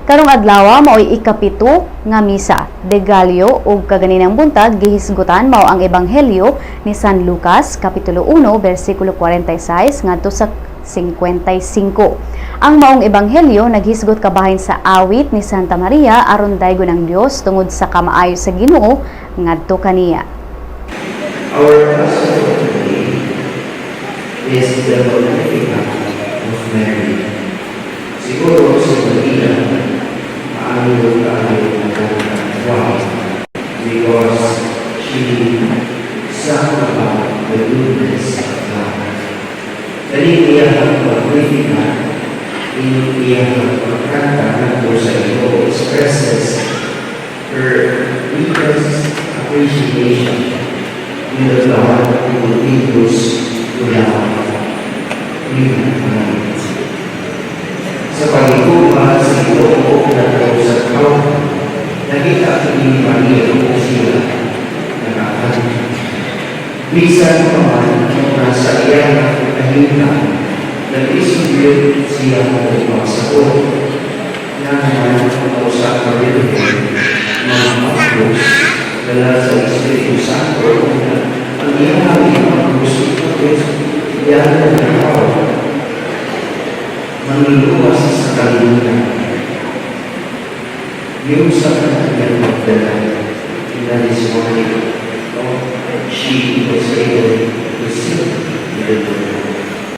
Karong adlaw mao'y ikapito nga Misa de Gallo ug kaganinang buntag gihisgutan mao ang Ebanghelyo ni San Lucas, kapitulo 1, bersikulo 46 ngadto sa 55. Ang maong ebanghelyo naghisgot kabahin sa awit ni Santa Maria aron daygon ang Dios tungod sa kamaayo sa Ginoo ngadto kaniya. Our gospel today is the Magnificat of Mary. Siguro si Maria, maayo kaayo nagkanta. Why? Because she sang about the goodness of God. Kani iyang Magnificat, in iyang pagkanta ngadto sa Ginoo, expresses her deepest appreciation with the God who continues to love humankind. Sa pagiguma sa Ginoo ngadto sa tao, nakita ni Maria kung sila nakakanta. Bisan pa man nga sa iyang kahimtang, nag-isip siya og magsakot nga naman ang usa ka birhen mga dala sa Espiritu Santo na ang iyang ipang-krus iyang na manluluwas sa kalibutan. Yung sa kanyang magdala, and that is why, oh, she was able to sing the Lord.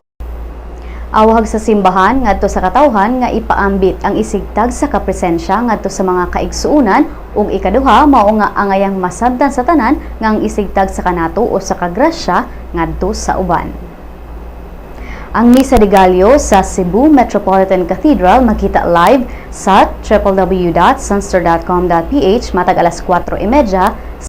Awhag sa simbahan ngadto sa katawhan nga ipaambit ang isigtag sa kapresensya ngadto sa mga kaigsuonan ug ikaduha mao nga angayang masabtan sa tanan nga ang isigtag sa kanato o sa kagrasya ngadto sa uban. Ang Misa de Gallo sa Cebu Metropolitan Cathedral makita live sa www.sunstar.com.ph matag alas 4:30